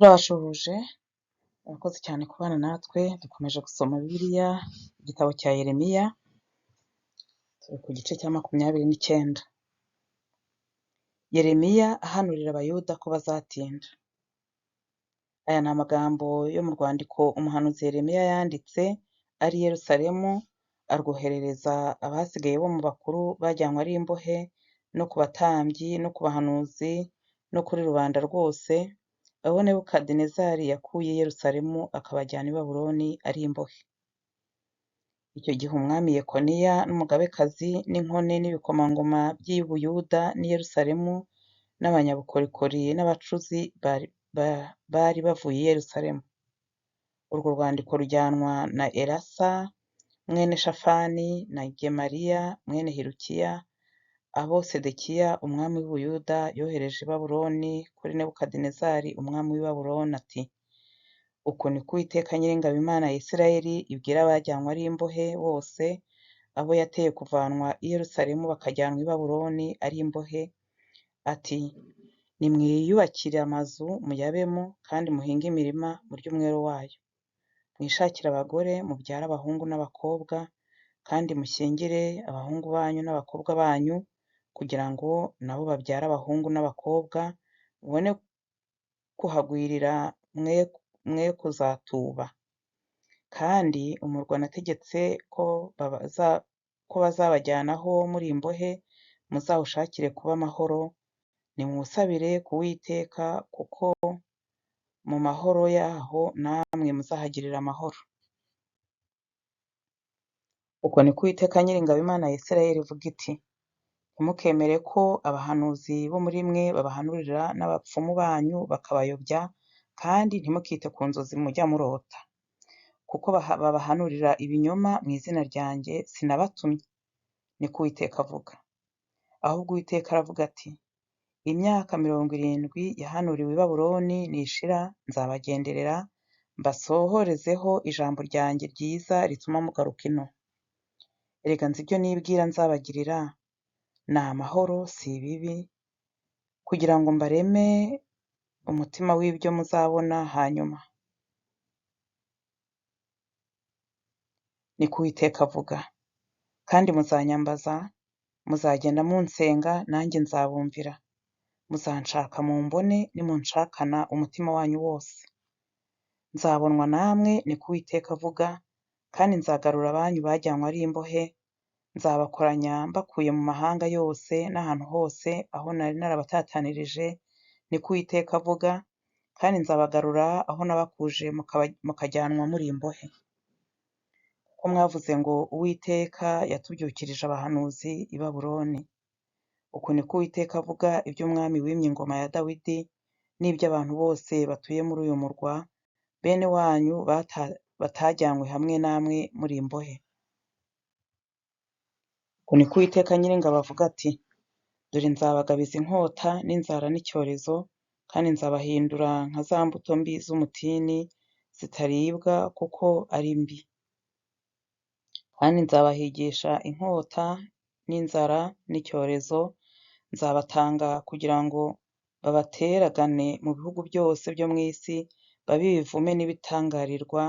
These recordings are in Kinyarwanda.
Turabashuhuje, murakoze cyane kubana natwe, dukomeje gusoma Bibiliya, igitabo cya Yeremiya, turi ku gice cya 29. Yeremiya ahanurira Abayuda ko bazatinda. Aya ni amagambo yo mu rwandiko umuhanuzi Yeremiya yanditse ari i Yerusalemu, arwoherereza abasigaye bo mu bakuru bajyanywe ari imbohe, no ku batambyi no ku bahanuzi no kuri rubanda rwose, abo Nebukadinezari yakuye i Yerusalemu akabajyana i Babuloni ari imbohe. Icyo gihe umwami Yekoniya n'umugabekazi n'inkone n'ibikomangoma by'i Buyuda n'i Yerusalemu n'abanyabukorikori n'abacuzi bari bavuye i Yerusalemu. Urwo rwandiko rujyanwa na Elasa mwene Shafani na Gemariya mwene Hilukiya, abo Sedekiya umwami w'i Buyuda yohereje i Babuloni kuri Nebukadinezari umwami w'i Babuloni ati: Uku ni ko Uwiteka Nyiringabo Imana ya Isirayeli ibwira abajyanywe ari imbohe bose, abo yateye kuvanwa i Yerusalemu bakajyanwa i Babuloni ari imbohe, ati: Nimwiyubakire amazu muyabemo, kandi muhinge imirima murye umwero wayo. Mwishakire abagore mubyare abahungu n'abakobwa, kandi mushyingire abahungu banyu n'abakobwa banyu, kugira ngo nabo babyare abahungu n'abakobwa, mubone kuhagwirira mwe kuzatuba. Kandi umurwa nategetse ko bazabajyanaho muri imbohe, muzawushakire kuba amahoro, nimuwusabire ku Uwiteka, kuko mu mahoro yaho namwe muzahagirira amahoro. Uko niko Uwiteka Nyiringabo Imana ya Isirayeli ivuga iti: Ntimukemere ko abahanuzi bo muri mwe babahanurira n'abapfumu banyu bakabayobya, kandi ntimukite ku nzozi mujya murota, kuko babahanurira ibinyoma mu izina ryanjye, sinabatumye, niko Uwiteka avuga. Ahubwo Uwiteka aravuga ati: Imyaka 70 yahanuriwe i Babuloni nishira, nzabagenderera mbasohorezeho ijambo ryanjye ryiza rituma mugaruka ino. Erega nzi ibyo nibwira nzabagirira, ni amahoro si ibibi, kugira ngo mbareme umutima w'ibyo muzabona hanyuma. Niko Uwiteka avuga. Kandi muzanyambaza, muzagenda munsenga, nanjye nzabumvira. Muzanshaka mumbone, nimunshakana umutima wanyu wose. Nzabonwa namwe, niko Uwiteka avuga, kandi nzagarura abanyu bajyanywe ari imbohe, nzabakoranya mbakuye mu mahanga yose n'ahantu hose aho nari narabatatanirije, niko Uwiteka avuga, kandi nzabagarura aho nabakuje mukajyanwa muri imbohe. Kuko mwavuze ngo Uwiteka yatubyukirije abahanuzi i Babuloni. Uku niko Uwiteka avuga iby'umwami wimye ingoma ya Dawidi n'iby'abantu bose batuye muri uyu murwa, bene wanyu batajyanywe hamwe namwe muri imbohe. Uku niko Uwiteka Nyiringabo avuga ati: Dore nzabagabiza inkota n'inzara n'icyorezo, kandi nzabahindura nka za mbuto mbi z'umutini zitaribwa kuko ari mbi. Kandi nzabahigisha inkota n'inzara n'icyorezo, nzabatanga kugira ngo babateragane mu bihugu byose byo mu isi, babe ibivume n'ibitangarirwa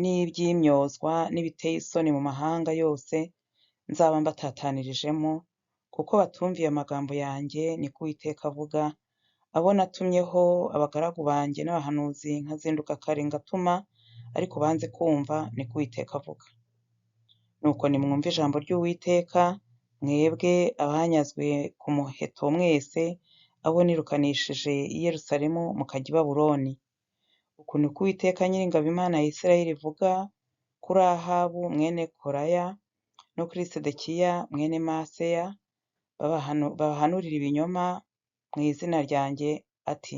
n'iby'imyozwa n'ibiteye isoni mu mahanga yose nzaba mbatatanirijemo, kuko batumviye amagambo yanjye, niko Uwiteka avuga, abo natumyeho abagaragu banjye n'abahanuzi nkazinduka kare ngatuma, ariko banze kumva, niko Uwiteka avuga. Nuko nimwumve ijambo ry'Uwiteka, mwebwe abanyazwe ku muheto mwese, abo nirukanishije i Yerusalemu mukajya i Babuloni. Uku niko Uwiteka Nyiringabo Imana ya Isirayeli ivuga kuri Ahabu mwene Kolaya no kuri Sedekiya mwene Maseya, babahanurira ibinyoma mu izina ryanjye ati: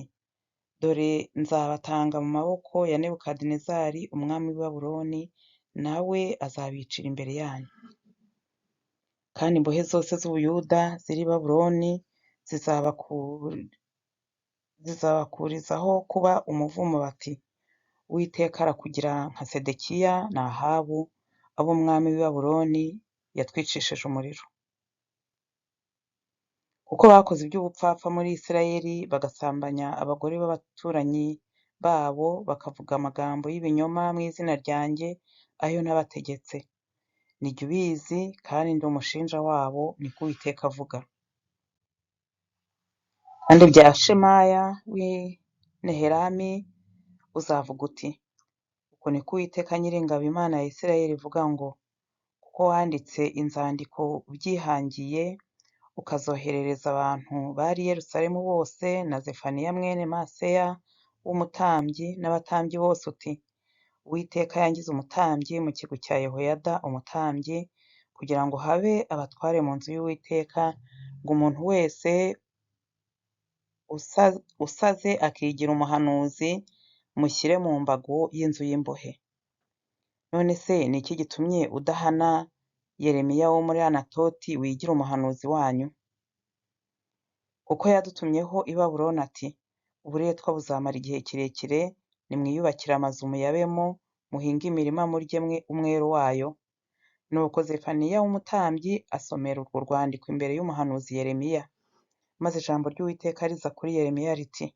Dore nzabatanga mu maboko ya Nebukadinezari umwami w'i Babuloni, nawe azabicira imbere yanyu. Kandi imbohe zose z'Ubuyuda ziri i Babuloni zizabakurizaho kuba umuvumo bati: Uwiteka arakugira nka Sedekiya na Ahabu, abo umwami w'i Babuloni yatwicishije umuriro. Kuko bakoze iby'ubupfapfa muri Isirayeli, bagasambanya abagore b'abaturanyi babo bakavuga amagambo y'ibinyoma mu izina ryanjye ayo nabategetse. Ni jye ubizi kandi ndi umushinja wabo, niko Uwiteka avuga. Kandi ibya Shemaya w'i Nehelami uzavuga uti: Uku niko Uwiteka Nyiringabo Imana ya Isirayeli ivuga ngo: Kuko wanditse inzandiko ubyihangiye, ukazoherereza abantu bari i Yerusalemu bose na Zefaniya mwene Maseya w'umutambyi n'abatambyi bose uti: Uwiteka yangize umutambyi mu kigo cya Yehoyada umutambyi, kugira ngo habe abatware mu nzu y'Uwiteka, ngo umuntu wese usaze akigira umuhanuzi mushyire mu mbago y'inzu y'imbohe. None se ni iki gitumye udahana Yeremiya wo muri Anatoti wigira umuhanuzi wanyu? Kuko yadutumyeho i Babuloni ati: Uburetwa buzamara igihe kirekire, nimwiyubakire amazu muyabemo, muhinge imirima murye umwero wayo. Nuko Zefaniya w'umutambyi asomera urwo rwandiko imbere y'umuhanuzi Yeremiya. Maze ijambo ry'Uwiteka riza kuri Yeremiya riti: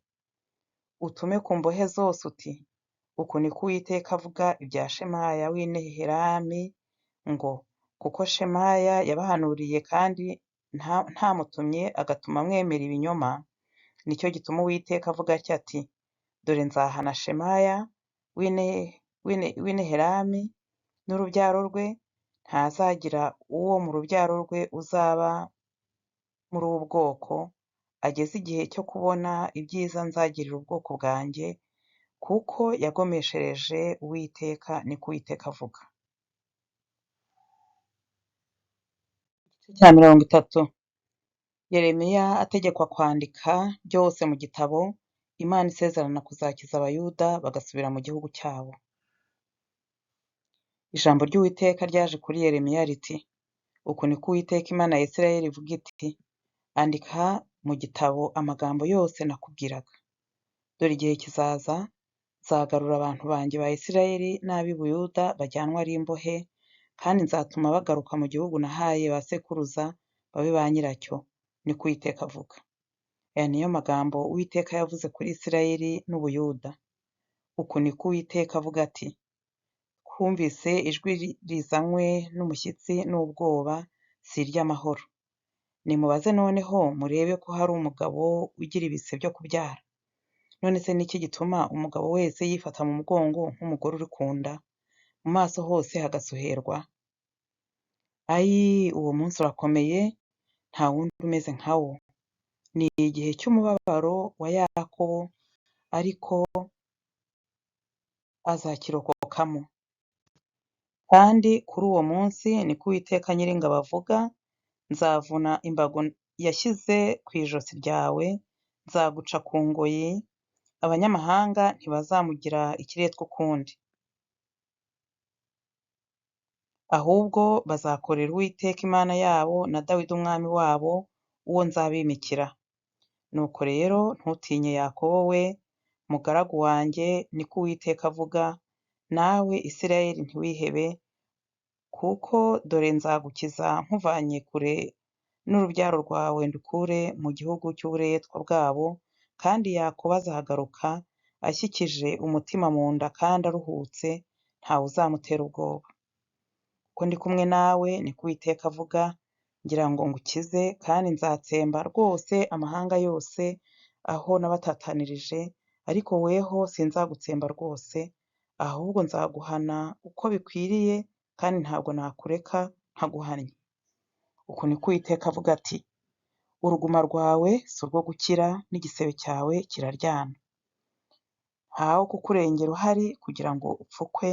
Utume ku mbohe zose uti: Uku niko Uwiteka avuga ibya Shemaya w'i Nehelami ngo: Kuko Shemaya yabahanuriye kandi ntamutumye agatuma mwemera ibinyoma, nicyo gituma Uwiteka avuga atya ati: Dore nzahana Shemaya w'i Nehelami n'urubyaro rwe, ntazagira uwo mu rubyaro rwe uzaba muri ubu bwoko, ageze igihe cyo kubona ibyiza nzagirira ubwoko bwanjye, kuko yagomeshereje Uwiteka, niko Uwiteka avuga. Igice cya 30. Yeremiya ategekwa kwandika byose mu gitabo, Imana isezerana kuzakiza Abayuda bagasubira mu gihugu cyabo. Ijambo ry'Uwiteka ryaje kuri Yeremiya riti: Uku niko Uwiteka Imana ya Isirayeli ivuga iti: Andika mu gitabo amagambo yose nakubwiraga. Dore igihe kizaza, nzagarura abantu banjye ba Isirayeli n'ab'i Buyuda bajyanwa ari imbohe, kandi nzatuma bagaruka mu gihugu nahaye ba sekuruza babe ba nyiracyo, niko Uwiteka avuga. Aya niyo magambo Uwiteka yavuze kuri Isirayeli n'Ubuyuda. Uku niko Uwiteka avuga ati: Twumvise ijwi rizanywe n'umushyitsi n'ubwoba, si iry'amahoro. Nimubaze noneho murebe ko hari umugabo ugira ibise byo kubyara. None se ni iki gituma umugabo wese yifata mu mugongo nk'umugore uri ku nda, mu maso hose hagasuherwa? Ayii, uwo munsi urakomeye, nta wundi umeze nka wo. Ni igihe cy'umubabaro wa Yakobo, ariko azakirokokamo. Kandi kuri uwo munsi, niko Uwiteka Nyiringabo avuga, nzavuna imbago yashyize ku ijosi ryawe, nzaguca ku ngoyi, abanyamahanga ntibazamugira ikiretwa ukundi. Ahubwo bazakorera Uwiteka Imana yabo na Dawidi umwami wabo, uwo nzabimikira. Nuko rero ntutinye Yakobo we, mugaragu wanjye, niko Uwiteka avuga, nawe Isirayeli ntiwihebe, kuko dore nzagukiza nkuvanye kure n'urubyaro rwawe ndukure mu gihugu cy'uburetwa bwabo, kandi Yakobo azagaruka ashyikije umutima mu nda kandi aruhutse, ntawe uzamutera ubwoba. Kuko ndi kumwe nawe, niko Uwiteka avuga, ngira ngo ngukize, kandi nzatsemba rwose amahanga yose aho nabatatanirije, ariko weho sinzagutsemba rwose, ahubwo nzaguhana uko bikwiriye, kandi ntabwo nakureka ntaguhannye. Uku niko Uwiteka avuga ati: Uruguma rwawe si urwo gukira, n'igisebe cyawe kiraryana. Ntawo kukurengera uhari kugira ngo upfukwe,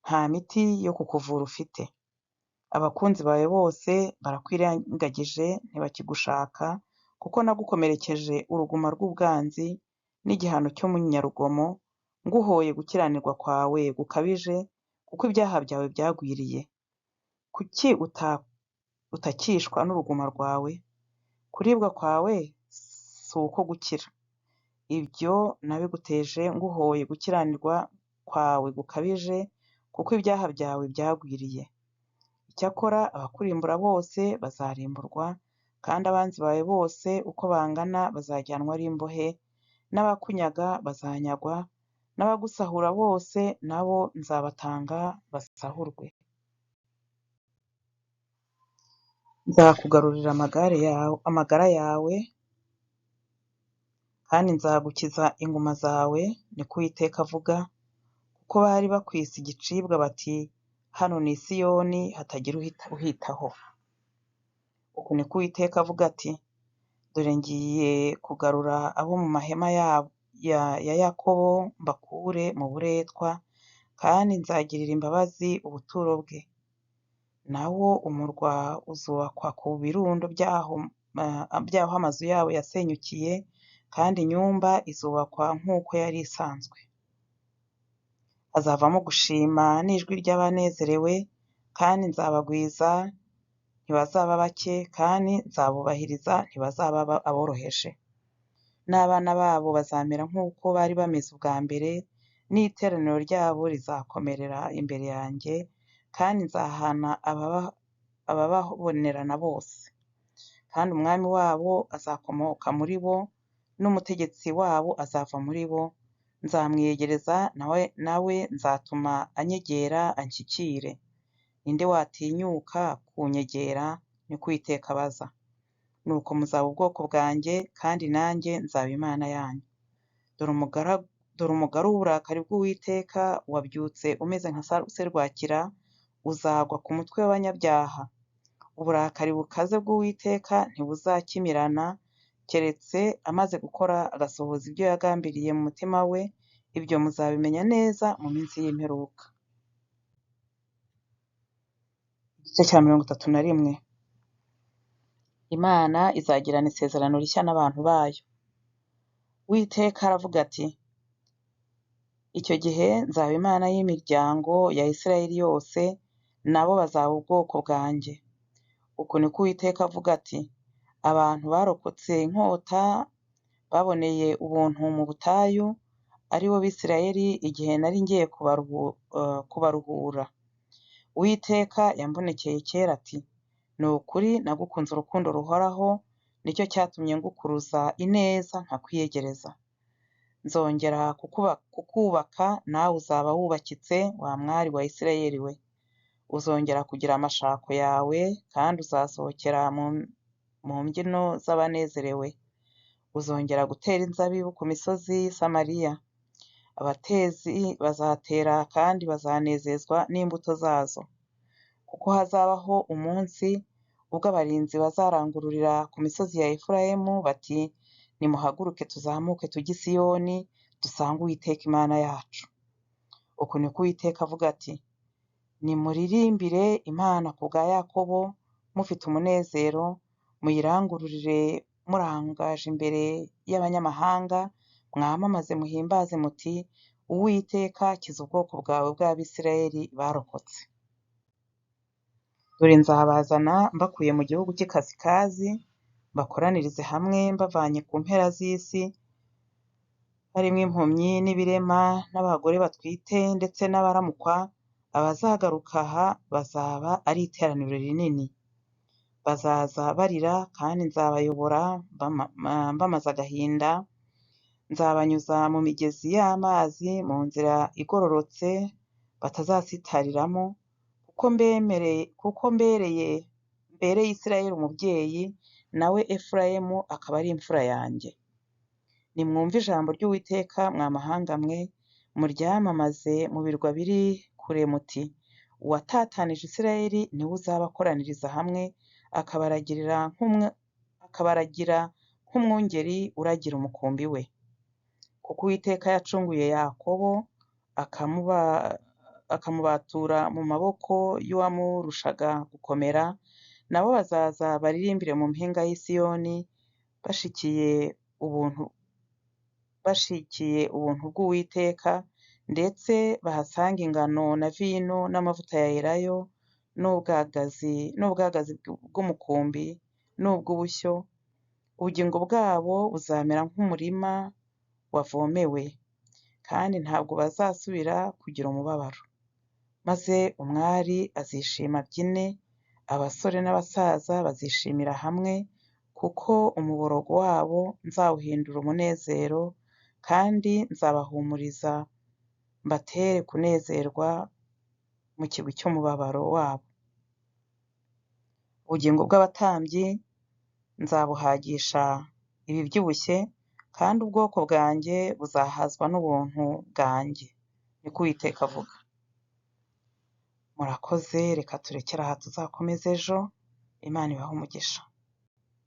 nta miti yo kukuvura ufite. Abakunzi bawe bose barakwirengagije ntibakigushaka, kuko nagukomerekeje uruguma rw'ubwanzi n'igihano cy'umunyarugomo, nguhoye gukiranirwa kwawe gukabije, kuko ibyaha byawe byagwiriye. Kuki utakishwa n'uruguma rwawe? Kuribwa kwawe si uko gukira. Ibyo nabiguteje nguhoye gukiranirwa kwawe gukabije, kuko ibyaha byawe byagwiriye. Icyakora abakurimbura bose bazarimburwa, kandi abanzi bawe bose uko bangana bazajyanwa ari imbohe, n'abakunyaga bazanyagwa, N'abagusahura bose na bo nzabatanga basahurwe. Nzakugarurira amagara yawe, kandi nzagukiza inguma zawe, niko Uwiteka avuga, kuko bari bakwise igicibwa bati hano ni i Siyoni hatagira uhitaho. Uku niko Uwiteka avuga ati dore ngiye kugarura abo mu mahema ya Yakobo mbakure mu buretwa, kandi nzagirira imbabazi ubuturo bwe. Nawo umurwa uzubakwa ku birundo by'aho amazu yabo yasenyukiye, kandi inyumba izubakwa nk'uko yari isanzwe. Hazavamo gushima n'ijwi ry'abanezerewe, kandi nzabagwiza ntibazaba bake, kandi nzabubahiriza ntibazaba aboroheje. N'abana babo bazamera nk'uko bari bameze ubwa mbere, n'iteraniro ryabo rizakomerera imbere yanjye, kandi nzahana abababonerana bose. Kandi umwami wabo azakomoka muri bo, n'umutegetsi wabo azava muri bo, nzamwiyegereza nawe nzatuma anyegera anshyikire. Ninde watinyuka kunyegera? Niko Uwiteka abaza. Nuko muzaba ubwoko bwanjye, kandi nanjye nzaba Imana yanyu. Dore umugaru w'uburakari bw'Uwiteka wabyutse umeze nka serwakira, uzagwa ku mutwe w'abanyabyaha. Uburakari bukaze bw'Uwiteka ntibuzakimirana, keretse amaze gukora agasohoza ibyo yagambiriye mu mutima we, ibyo muzabimenya neza mu minsi y'imperuka. Igice cya 31. Imana izagirana isezerano rishya n'abantu bayo. Uwiteka aravuga ati icyo gihe nzaba Imana y'imiryango ya Isirayeli yose, nabo bazaba ubwoko bwanjye. Uku niko Uwiteka avuga ati abantu barokotse inkota baboneye ubuntu mu butayu, ari bo Bisirayeli, igihe nari ngiye kubaruhura. Uwiteka yambonekeye kera ati ni ukuri nagukunze urukundo ruhoraho, nicyo cyatumye ngukuruza ineza nkakwiyegereza. Nzongera kukubaka nawe uzaba wubakitse, wa mwari wa Isirayeli we. Uzongera kugira amashako yawe, kandi uzasohokera mu mbyino z'abanezerewe. Uzongera gutera inzabibu ku misozi y'i Samariya. Abatezi bazatera kandi bazanezezwa n'imbuto zazo. Kuko hazabaho umunsi ubwo abarinzi bazarangururira ku misozi ya Efurayimu bati nimuhaguruke tuzamuke tujye i Siyoni, dusange Uwiteka Imana yacu. Uku niko Uwiteka avuga ati nimuririmbire Imana ku bwa Yakobo mufite umunezero, muyirangururire murangaje imbere y'abanyamahanga, mwamamaze muhimbaze muti Uwiteka kiza ubwoko bwawe bw'Abisirayeli barokotse. Dore nzabazana mbakuye mu gihugu cy'ikasikazi, mbakoranirize hamwe mbavanye ku mpera z'isi, harimo impumyi n'ibirema n'abagore batwite ndetse n'abaramukwa. Abazagaruka aha bazaba ari iteraniro rinini. Bazaza barira, kandi nzabayobora mbamaze agahinda, nzabanyuza mu migezi y'amazi mu nzira igororotse batazasitariramo, kuko mbereye Isirayeli umubyeyi, nawe Efurayimu akaba ari imfura yanjye. Nimwumve ijambo ry'Uwiteka mwa mahanga mwe, muryamamaze mu birwa biri kure muti uwatatanije Isirayeli niwe uzabakoraniriza hamwe, akabaragira nk'umwungeri uragira umukumbi we. Kuko Uwiteka yacunguye Yakobo, akamubatura mu maboko y'uwamurushaga gukomera, nabo bazaza baririmbire mu mpinga y'i Siyoni, bashikiye ubuntu bw'Uwiteka, ndetse bahasange ingano na vino n'amavuta ya elayo n'ubwagazi bw'umukumbi n'ubw'ubushyo. Ubugingo bwabo buzamera nk'umurima wavomewe, kandi ntabwo bazasubira kugira umubabaro. Maze umwari azishima abyine, abasore n'abasaza bazishimira hamwe, kuko umuborogo wabo nzawuhindura umunezero, kandi nzabahumuriza mbatere kunezerwa mu kigwi cy'umubabaro wabo. Ubugingo bw'abatambyi nzabuhagisha ibibyibushye, kandi ubwoko bwanjye buzahazwa n'ubuntu bwanjye, niko Uwiteka avuga. Murakoze, reka turekere aha tuzakomeze ejo, Imana ibahe umugisha.